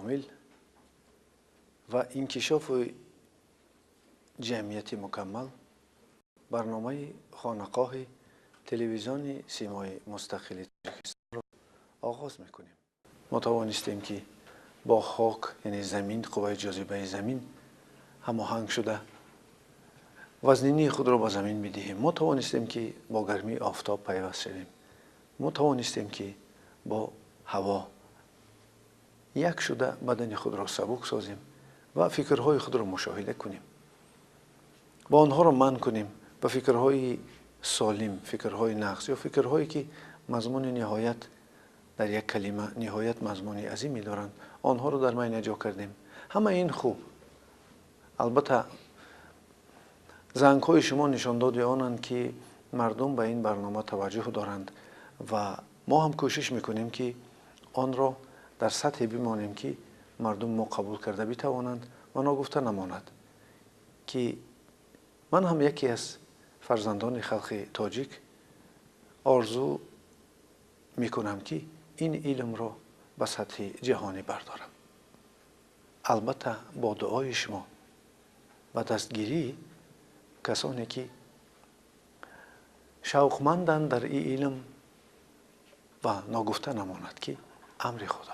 Комил ва инкишофи ҷамъияти мукаммал барномаи хонақоҳи телевизиони Симои мустақили Тоҷикистонро оғоз мекунем. Мо тавонистем, ки бо хок, яъне замин, қувваи ҷозибаи замин ҳамоҳанг шуда, вазнинии худро ба замин бидиҳем. Мо тавонистем, ки бо гармии офтоб пайваст шавем. Мо тавонистем, ки бо ҳаво як шуда, бадани худро сабук созем ва фикрҳои худро мушоҳида кунем ва онҳоро манъ кунем ба фикрҳои солим, фикрҳои нағз ё фикрҳое, ки мазмуни ниҳоят дар як калима ниҳоят мазмуни азиме доранд, онҳоро дар майна ҷо кардем. Ҳама ин хуб. Албатта, зангҳои шумо нишондоди онанд, ки мардум ба ин барнома таваҷҷӯҳ доранд, ва мо ҳам кӯшиш мекунем, ки онро дар сатҳе бимонем, ки мардум мо қабул карда битавонанд. Ва ногуфта намонад, ки ман ҳам яке аз фарзандони халқи тоҷик орзу мекунам, ки ин илмро ба сатҳи ҷаҳонӣ бардорам, албатта бо дуои шумо ва дастгирии касоне, ки шавқманданд дар ин илм. Ва ногуфта намонад, ки амри Худо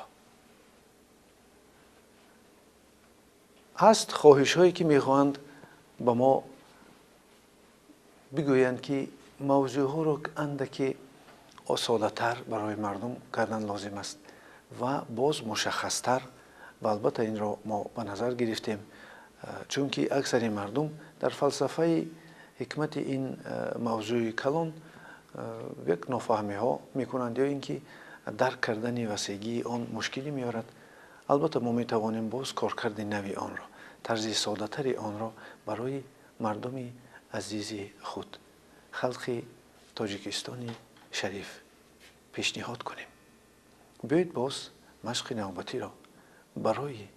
ҳаст, хоҳишҳое, ки мехоҳанд ба мо бигӯянд, ки мавзӯъҳоро андаке содатар барои мардум кардан лозим аст ва боз мушаххастар. Ва албатта инро мо ба назар гирифтем, чунки аксари мардум дар фалсафаи ҳикмати ин мавзӯи калон як нофаҳмиҳо мекунанд ё ин ки дарк кардани васегии он мушкилӣ меорад. Албатта, мо метавонем боз коркарди нави онро, тарзи содатари онро барои мардуми азизи худ, халқи Тоҷикистони шариф, пешниҳод кунем. Биёед, боз машқи навбатиро барои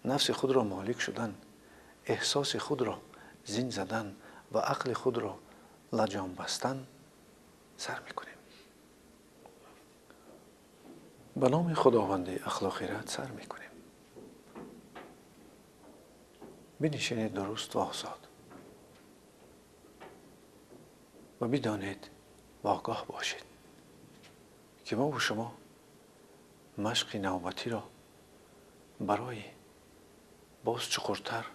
нафси худро молик шудан, эҳсоси худро зин задан ва ақли худро лаҷом бастан сар мекунем. Ба номи Худованди ақлу хирад сар мекунем. Бинишинед дуруст ва озод ва бидонед ва огоҳ бошед, ки мо шумо машқи навбатиро барои боз чуқуртар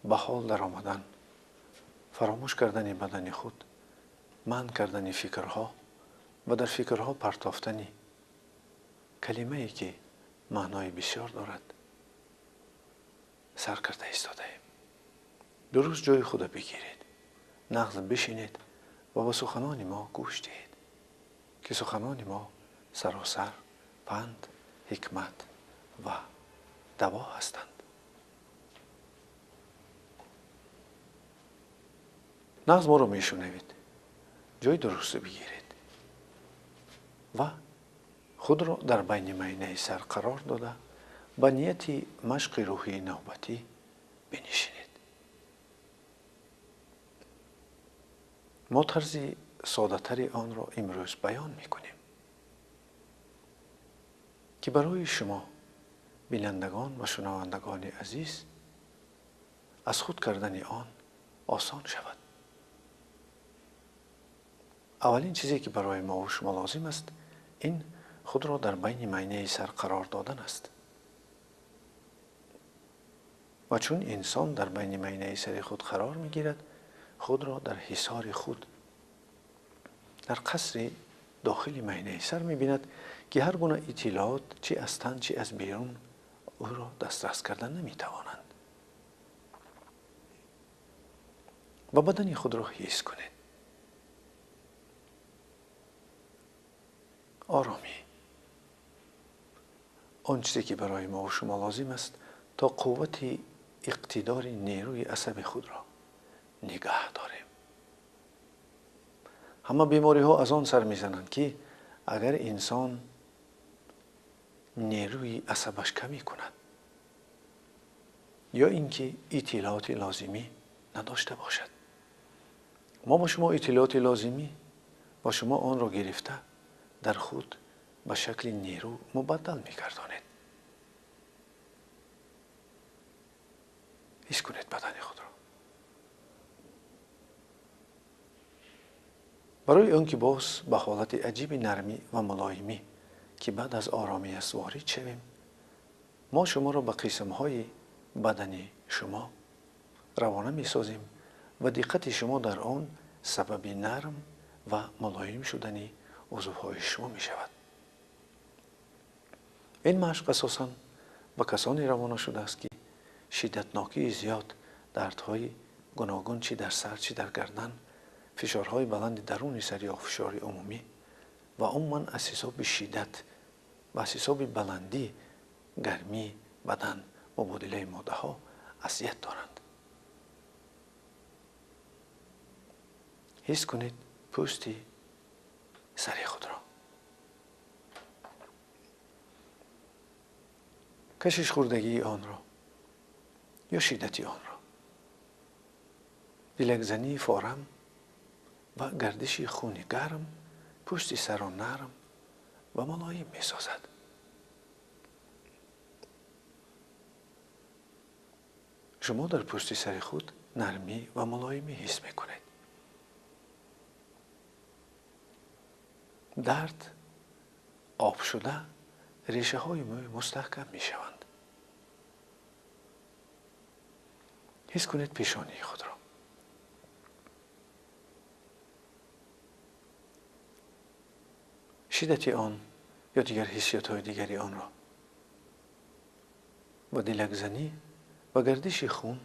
ба ҳол даромадан, фаромӯш кардани бадани худ, манъ кардани фикрҳо ва дар фикрҳо партофтани калимае, ки маънои бисёр дорад, сар карда истодаем. Дуруст ҷои худро бигиред, нағз бишинед ва ба суханони мо гӯш диҳед, ки суханони мо саросар панд, ҳикмат ва даво ҳастанд. Нағз моро мешунавед, ҷои дурустро бигиред ва худро дар байни майнаи сар қарор дода, ба нияти машқи рӯҳии навбатӣ бинишинед. Мо тарзи содатари онро имрӯз баён мекунем, ки барои шумо, бинандагон ва шунавандагони азиз, аз худ кардани он осон шавад. Аввалин чизе, ки барои мову шумо лозим аст, ин худро дар байни майнаи сар қарор додан аст. Ва чун инсон дар байни майнаи сари худ қарор мегирад, худро дар ҳисори худ, дар қасри дохили майнаи сар мебинад, ки ҳар гуна иттилоот, чи аз тан, чи аз берун, ӯро дастрас карда наметавонанд. Ва бадани худро ҳис кунед. Оромӣ, он чизе, ки барои мову шумо лозим аст, то қуввати иқтидори нерӯи асаби худро нигаҳ дорем. Ҳама бемориҳо аз он сар мезананд, ки агар инсон нерӯи асабаш камӣ кунад ё ин ки иттилооти лозимӣ надошта бошад. Мо ба шумо иттилооти лозимӣ ва шумо онро гирифта, дар худ ба шакли нерӯ мубаддал мегардонед. Ҳис кунед бадани худро. Барои он ки боз ба ҳолати аҷиби нармӣ ва мулоимӣ, ки баъд аз оромӣ аст, ворид шавем, мо шуморо ба қисмҳои бадани шумо равона месозем ва диққати шумо дар он сабаби нарм ва мулоим шудани узвҳои шумо мешавад. Ин машқ асосан ба касоне равона шудааст, ки шиддатнокии зиёд, дардҳои гуногун чӣ дар сар, чӣ дар гардан, фишорҳои баланди даруни сар ё фишори умумӣ ва умуман аз ҳисоби шиддат ва аз ҳисоби баландӣ гармии бадан, мубодилаи моддаҳо азият доранд. Ҳис кунед пӯсти сари худро. Кашиш хӯрдагии онро ё шиддати онро, дилакзании форам ва гардиши хуни гарм пӯсти сарро нарм ва мулоим месозад. Шумо дар пӯсти сари худ нармӣ ва мулоимӣ ҳис мекунед. Дард об шуда, решаҳои мӯй мустаҳкам мешаванд. Ҳис кунед пешонии худро. Шиддати он ё дигар ҳиссиётҳои дигари онро ва дилакзанӣ ва гардиши хун,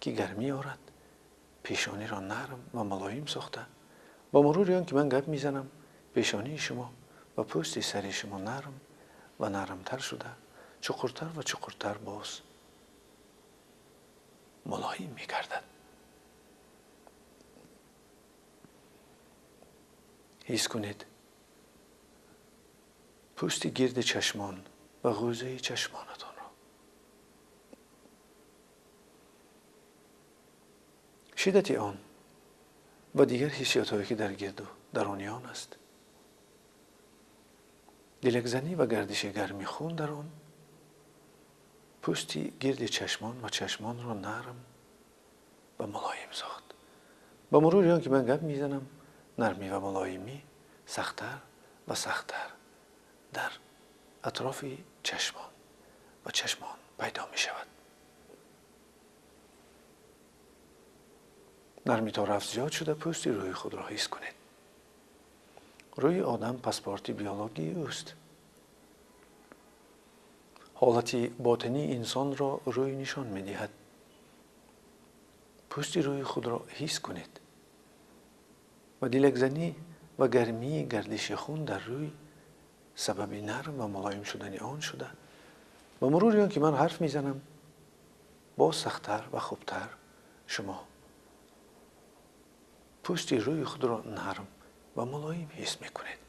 ки гармӣ орад, пешониро нарм ва мулоим сохта, ба мурури он ки ман гап мезанам, пешонии шумо ва пӯсти сари шумо нарм ва нармтар шуда, чуқуртар ва чуқуртар боз мулоим мегардад. Ҳис кунед пӯсти гирди чашмон ва ғӯзаи чашмонатонро. Шиддати он ва дигар ҳиссиётҳое, ки дар гирду даруни он аст, дилакзанӣ ва гардиши гарми хун дар он пӯсти гирди чашмон ва чашмонро нарм ва мулоим сохт. Ба мурури он ки ман гап мезанам, нармӣ ва мулоимӣ сахттар ва сахттар дар атрофи чашмон ва чашмон пайдо мешавад. Нармӣ то рафт зиёд шуда, пӯсти рӯи худро ҳис кунед. Рӯи одам паспорти биологии ӯст. Ҳолати ботинии инсонро рӯй нишон медиҳад. Пӯсти рӯи худро ҳис кунед ва дилакзанӣ ва гармии гардиши хун дар рӯй сабаби нарм ва мулоим шудани он шуда, ба мурури он ки ман ҳарф мезанам, боз сахттар ва хубтар шумо пӯсти рӯи худро нарм ва мулоим ҳис мекунед.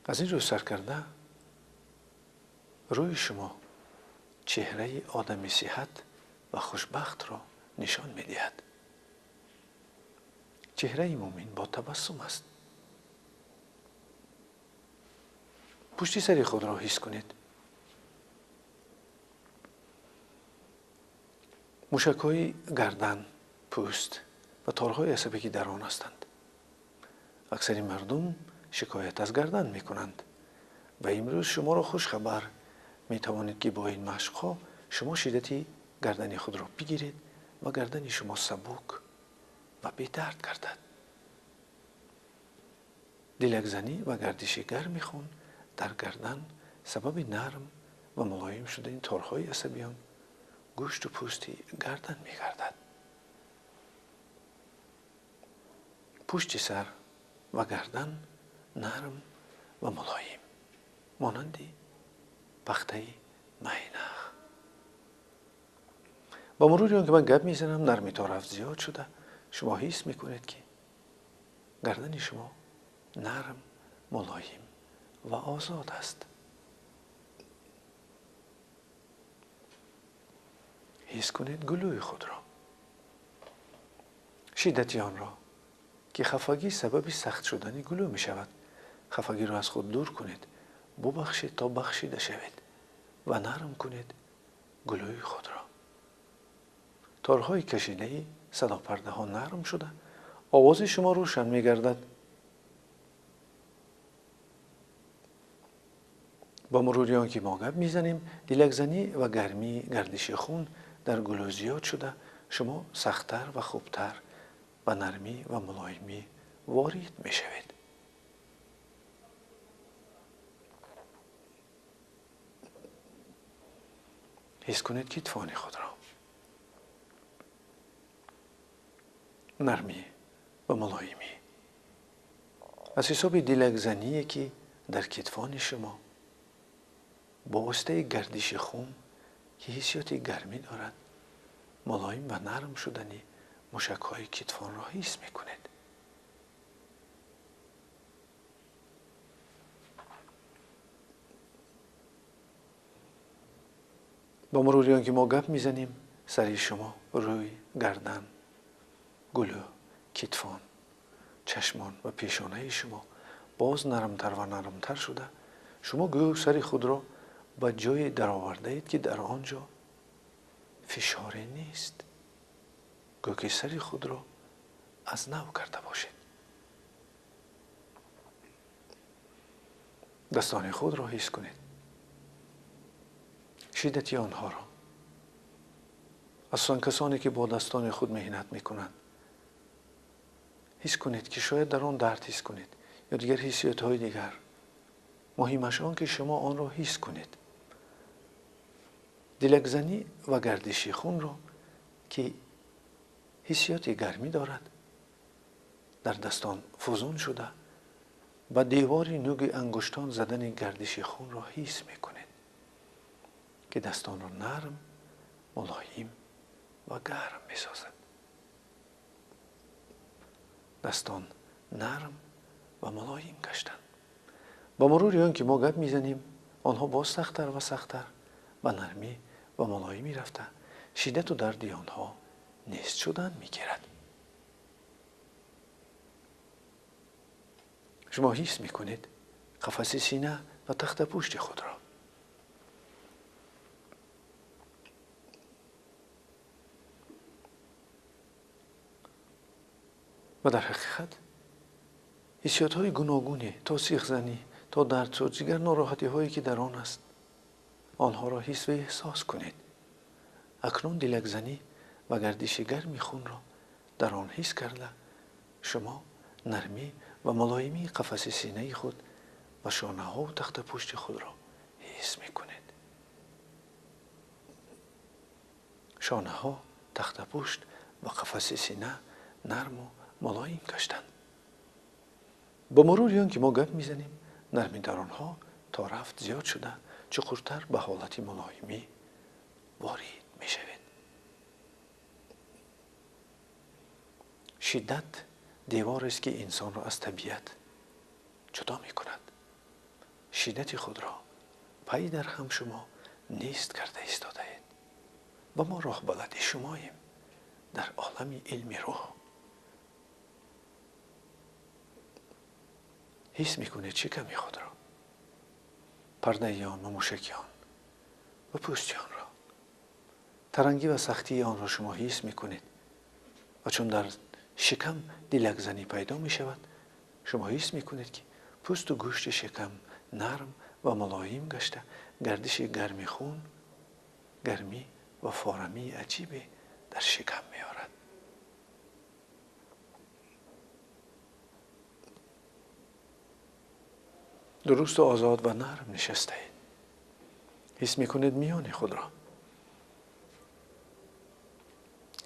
Аз ин рӯ сар карда, рӯи шумо чеҳраи одами сиҳат ва хушбахтро нишон медиҳад. Чеҳраи мӯмин бо табассум аст. Пушти сари худро ҳис кунед. Мушакҳои гардан, пӯст ва торҳои асабе, ки дар он ҳастанд. Аксари мардум шикоят аз гардан мекунанд ва имрӯз шуморо хушхабар метавонед, ки бо ин машқҳо шумо шиддати гардани худро бигиред ва гардани шумо сабук ва бедард гардад. Дилакзанӣ ва гардиши гарми хун дар гардан сабаби нарм ва мулоим шудани торҳои асабиён, гӯшту пӯсти гардан мегардад. Пушти сар ва гардан нарм ва мулоим, монанди пахтаи майнах. Ба мурури он ки ман гап мезанам, нармӣ то рафт зиёд шуда, шумо ҳис мекунед, ки гардани шумо нарм, мулоим ва озод аст. Ҳис кунед гулӯи худро. Шиддати онро, ки хафагӣ сабаби сахт шудани гулӯ мешавад. Хафагиро аз худ дур кунед, бубахшед то бахшида шавед ва нарм кунед гулӯи худро. Торҳои кашидаи садопардаҳо нарм шуда, овози шумо рӯшан мегардад. Ба мурури он ки мо гап мезанем, дилакзанӣ ва гармии гардиши хун дар гулӯ зиёд шуда, шумо сахттар ва хубтар ба нармӣ ва мулоимӣ ворид мешавед. Ҳис кунед китфони худро. Нармӣ ва мулоимӣ аз ҳисоби дилакзание, ки дар китфони шумо бо воситаи гардиши хун, ки ҳиссиёти гармӣ дорад, мулоим ва нарм шудани мушакҳои китфонро ҳис мекунед. Ба мурури он ки мо гап мезанем, сари шумо, рӯй, гардан, гулӯ, китфон, чашмон ва пешонаи шумо боз нармтар ва нармтар шуда, шумо гӯё сари худро ба ҷое даровардаед, ки дар он ҷо фишоре нест. Гӯё ки сари худро аз нав карда бошед. Дастони худро ҳис кунед, шиддати онҳоро. Асосан касоне, ки бо дастони худ меҳнат мекунанд, ҳис кунед, ки шояд дар он дард ҳис кунед ё дигар ҳиссиётҳои дигар. Муҳимаш он, ки шумо онро ҳис кунед. Дилакзанӣ ва гардиши хунро, ки ҳиссиёти гармӣ дорад, дар дастон фузун шуда, ба девори нуги ангуштон задани гардиши хунро ҳис мекунед, ки дастонро нарм, мулоим ва гарм месозад. Дастон нарм ва мулоим гаштанд. Ба мурури он ки мо гап мезанем, онҳо боз сахттар ва сахттар ба нармӣ ва мулоимӣ рафта, шиддату дарди онҳо нест шудан мегирад. Шумо ҳис мекунед қафаси сина ва тахтапушти худро. Ва дар ҳақиқат ҳиссиётҳои гуногуне, то сихзанӣ, то дардсӯз, дигар нороҳатиҳое, ки дар он аст, онҳоро ҳис ва эҳсос кунед. Акнун дилакзанӣ ва гардиши гарми хунро дар он ҳис карда, шумо нармӣ ва мулоимии қафаси синаи худ ва шонаҳову тахтапушти худро ҳис мекунед. Шонаҳо, тахтапушт ва қафаси сина нарму мулоим гаштанд. Ба мурури он ки мо гап мезанем, нармӣ дар онҳо то рафт зиёд шуда, чуқуртар ба ҳолати мулоимӣ ворид мешавед. Шиддат деворест, ки инсонро аз табиат ҷудо мекунад. Шиддати худро пай дар ҳам шумо нест карда истодаед. Ва мо роҳбалади шумоем дар олами илми рӯҳ. Ҳис мекунед шиками худро, пардаи он ва мушаки он ва пӯсти онро. Тарангӣ ва сахтии онро шумо ҳис мекунед ва чун дар шикам дилакзанӣ пайдо мешавад, шумо ҳис мекунед, ки пӯсту гӯшти шикам нарм ва мулоим гашта, гардиши гарми хун, гармӣ ва форамии аҷибе дар шикам меорад. Дурусту озод ва нарм нишастаед. Ҳис мекунед миёни худро,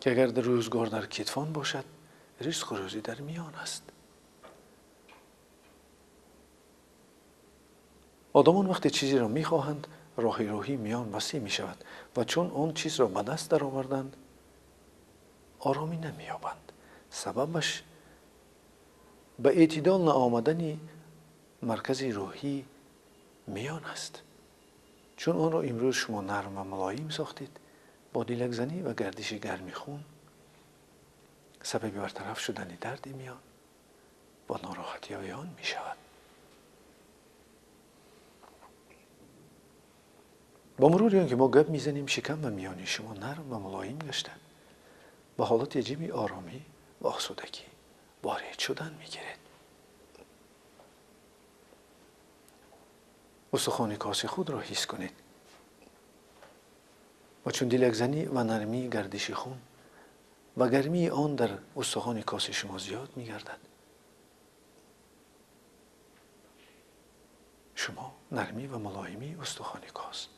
ки агар дар рӯзгор дар китфон бошад, ризқу рӯзӣ дар миён аст. Одамон вақте чизеро мехоҳанд, роҳи рӯҳӣ миён васеъ мешавад ва чун он чизро ба даст дароварданд, оромӣ намеёбанд. Сабабаш ба эътидол наомадани маркази рӯҳӣ миён аст. Чун онро имрӯз шумо нарм ва мулоим сохтед, бо дилакзанӣ ва гардиши гарми хун, Сабаби бартараф шудани дарди миён ва нороҳатиҳои он мешавад. Бо мурури он ки мо гап мезанем, шикам ва миёни шумо нарм ва мулоим гашта, ба ҳолати аҷиби оромӣ ва осудагӣ ворид шудан мегиред. Устухони коси худро ҳис кунед ва чун дилякзанӣ ва нармии гардиши хун ва гармии он дар устухони коси шумо зиёд мегардад, шумо нармӣ ва мулоимии устухони кос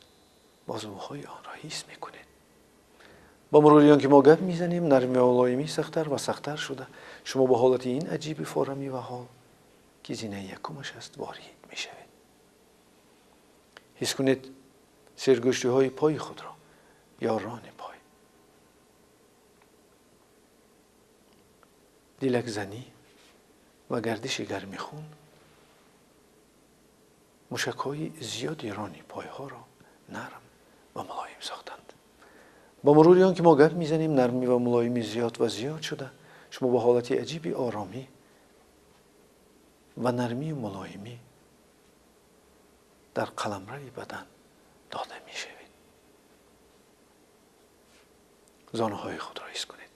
бозувҳои онро ҳис мекунед. Бо мурури он ки мо гап мезанем, нармӣ ва мулоимӣ сахттар ва сахттар шуда, шумо ба ҳолати ин аҷиби форамӣ ва ҳол, ки зинаи якумаш аст, ворид мешавед. Ҳис кунед сергӯштиҳои пои худро ё рони пой. Дилакзанӣ ва гардиши гарми хун мушакҳои зиёди рони пойҳоро нарм ва мулоим сохтанд. Бо мурури он ки мо гап мезанем, нармӣ ва мулоимӣ зиёд ва зиёд шуда, шумо ба ҳолати аҷиби оромӣ ва нармию мулоимӣ дар қаламрави бадан дода мешавед. Зонуҳои худро ҳис кунед.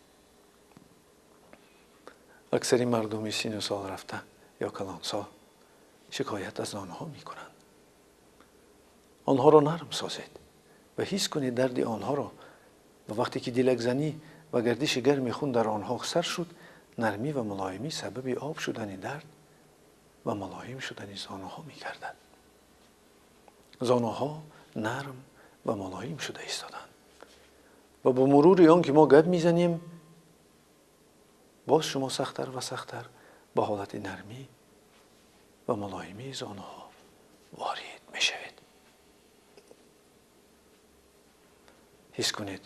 Аксари мардуми сину сол рафта ё калонсол шикоят аз зонуҳо мекунанд. Онҳоро нарм созед ва ҳис кунед дарди онҳоро, ва вақте ки дилакзанӣ ва гардиши гарми хун дар онҳо сар шуд, нармӣ ва мулоимӣ сабаби об шудани дард ва мулоим шудани зонуҳо мегардад. Зонуҳо нарм ва мулоим шуда истоданд ва бо мурури он ки мо гап мезанем, боз шумо сахттар ва сахттар ба ҳолати нармӣ ва мулоимии зонуҳо ворид мешавед. Ҳис кунед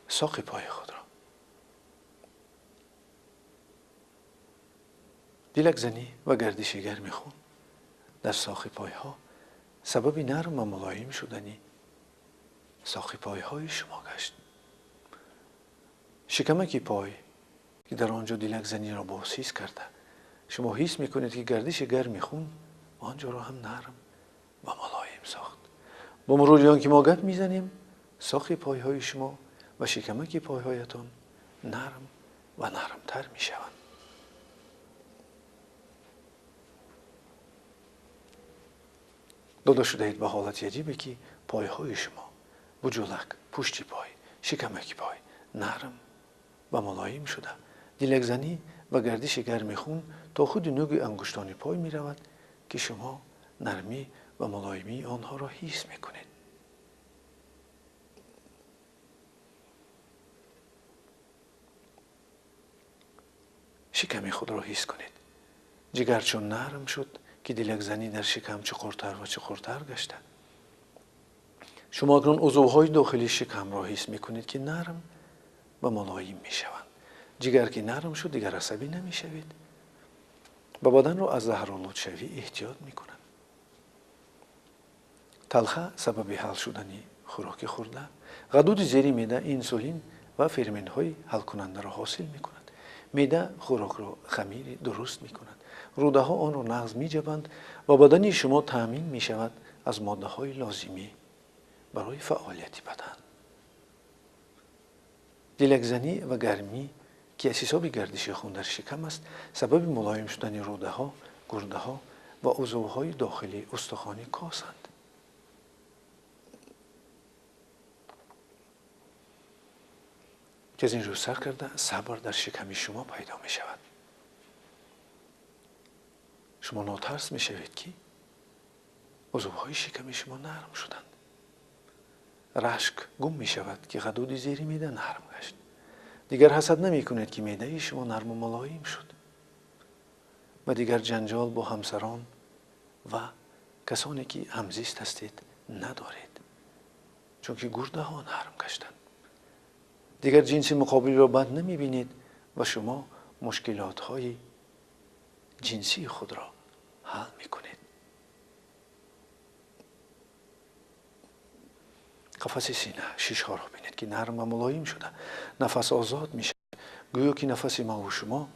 соқи пои худро. Дилакзанӣ ва гардиши гарми хун дар соқи пойҳо сабаби нарм ва мулоим шудани соқи пойҳои шумо гашт. Шикамаки пой, ки дар он ҷо дилакзаниро боз ҳис карда, шумо ҳис мекунед, ки гардиши гарми хун он ҷоро ҳам нарм ва мулоим сохт. Бо мурури он ки мо гап мезанем, соқи пойҳои шумо ва шикамаки пойҳоятон нарм ва нармтар мешаванд. Дода шудаед ба ҳолати аҷибе, ки пойҳои шумо, буҷулак, пушти пой, шикамаки пой нарм ва мулоим шуда, дилакзанӣ ва гардиши гарми хун то худи нӯги ангуштони пой меравад, ки шумо нармӣ ва мулоимии онҳоро ҳис мекунед. Шиками худро ҳис кунед. Ҷигар чун нарм шуд, ки дилакзанӣ дар шикам чуқуртар ва чуқуртар гашта, шумо акнун узвҳои дохили шикамро ҳис мекунед, ки нарм ва мулоим мешаванд. Ҷигар ки нарм шуд, дигар асабӣ намешавед ва баданро аз заҳролудшавӣ эҳтиёт мекунад. Талха сабаби ҳал шудани хӯроки хӯрда, ғадуди зери меъда инсулин ва ферментҳои ҳалкунандаро ҳосил мекунад. Меъда хӯрокро хамири дуруст мекунад. Рӯдаҳо онро нағз меҷабанд ва бадани шумо таъмин мешавад аз моддаҳои лозимӣ барои фаъолияти бадан. Дилакзанӣ ва гармӣ, ки аз ҳисоби гардиши хун дар шикам аст, сабаби мулоим шудани рӯдаҳо, гурдаҳо ва узвҳои дохилии устухони косанд. Ки аз ин рӯз сар карда сабр дар шиками шумо пайдо мешавад. Шумо нотарс мешавед, ки узвҳои шиками шумо нарм шуданд. Рашк гум мешавад, ки ғадуди зери меъда нарм гашт. Дигар ҳасад намекунед, ки меъдаи шумо нарму мулоим шуд ва дигар ҷанҷол бо ҳамсарон ва касоне ки ҳамзист ҳастед надоред, чунки гурдаҳо нарм гаштанд. Дигар ҷинси муқобилро бад намебинед ва шумо мушкилотҳои ҷинсии худро ҳал мекунед. Қафаси сина, шишҳоро бинед, ки нарм ва мулоим шуда, нафас озод мешавад Гӯё ки нафаси ма ва шумо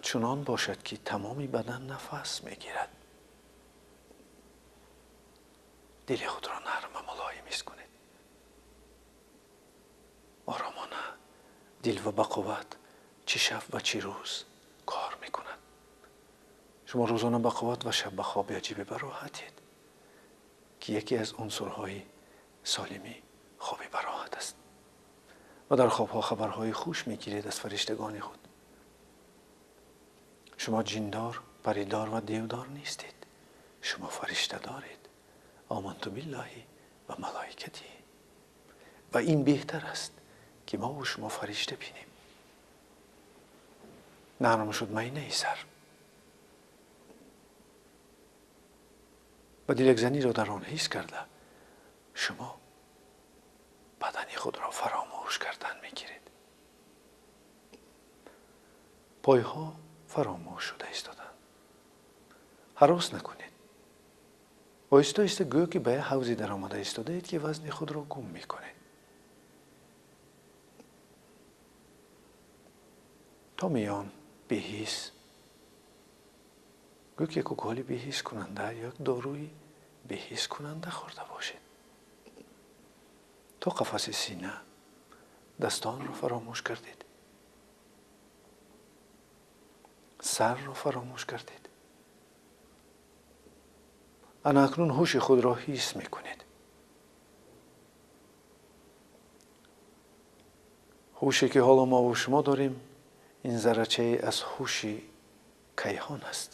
чунон бошад, ки тамоми бадан нафас мегирад. Дили худро нарм ва мулоим ҳис кунед. Оромона дил ва ба қувват чӣ шаб ва чӣ рӯз кор мекунад. Шумо рӯзона ба қувват ва шаб ба хоби аҷибе бароҳатед, ки яке аз унсурҳои солимӣ хоби бароҳат аст. Ва дар хобҳо хабарҳои хуш мегиред аз фариштагони худ. Шумо ҷиндор, паридор ва девдор нестед. Шумо фаришта доред. Оманту биллаҳи ва малоикатиҳи. Ва ин беҳтар аст, ки мо ва шумо фаришта бинем. Нарм шуд майнаи сар ва дилакзаниро дар он ҳис карда, шумо бадани худро фаромӯш кардан мегиред. Пойҳо фаромӯш шуда истоданд. Ҳарос накунед. Оҳиста оҳиста гӯё ки ба як ҳавзе даромада истодаед, ки вазни худро гум мекунед. То миён беҳис, гӯё ки як уколи беҳискунанда ё як доруи беҳискунанда хӯрда бошед. То қафаси сина дастонро фаромӯш кардед, сарро фаромӯш кардед. Ана акнун ҳуши худро ҳис мекунед. Ҳуше ки ҳоло мо ва шумо дорем, ин заррачае аз ҳуши кайҳон аст.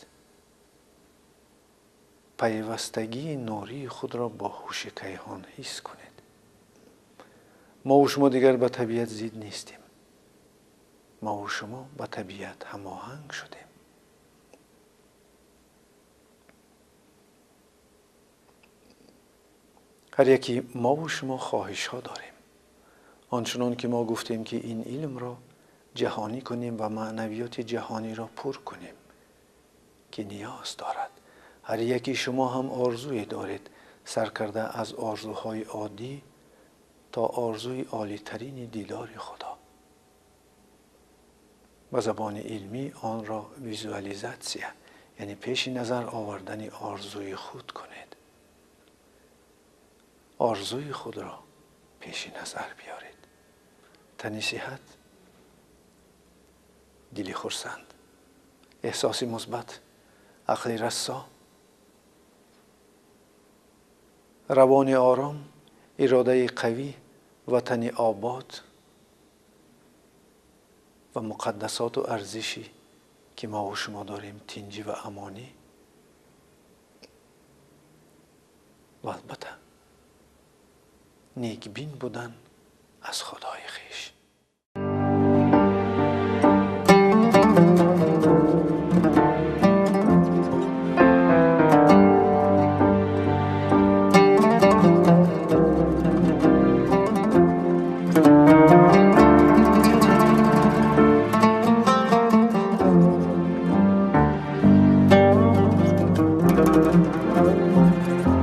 Пайвастагии нурии худро бо ҳуши кайҳон ҳис кунед. Мо ва шумо дигар ба табиат зид нестем. Мо ва шумо ба табиат ҳамоҳанг шудем. Ҳар яке мо ва шумо хоҳишҳо дорем. Он чунон ки мо гуфтем, ки ин илмро ҷаҳонӣ кунем ва маънавиёти ҷаҳониро пур кунем, ки ниёз дорад. Ҳар яки шумо ҳам орзуе доред, сар карда аз орзуҳои оддӣ то орзуи олитарини дидори Худо. Ба забони илмӣ онро визуализатсия, яъне пеши назар овардани орзуи худ кунед. Орзуи худро пеши назар биёред. Тани сиҳат, дили хурсанд, эҳсоси мусбат, ақли рассо, равони ором, иродаи қавӣ, ватани обод ва муқаддасоту арзиши ки мо ва шумо дорем, тинҷӣ ва амонӣ ва албатта некбин будан аз Худои хеш. Thank you.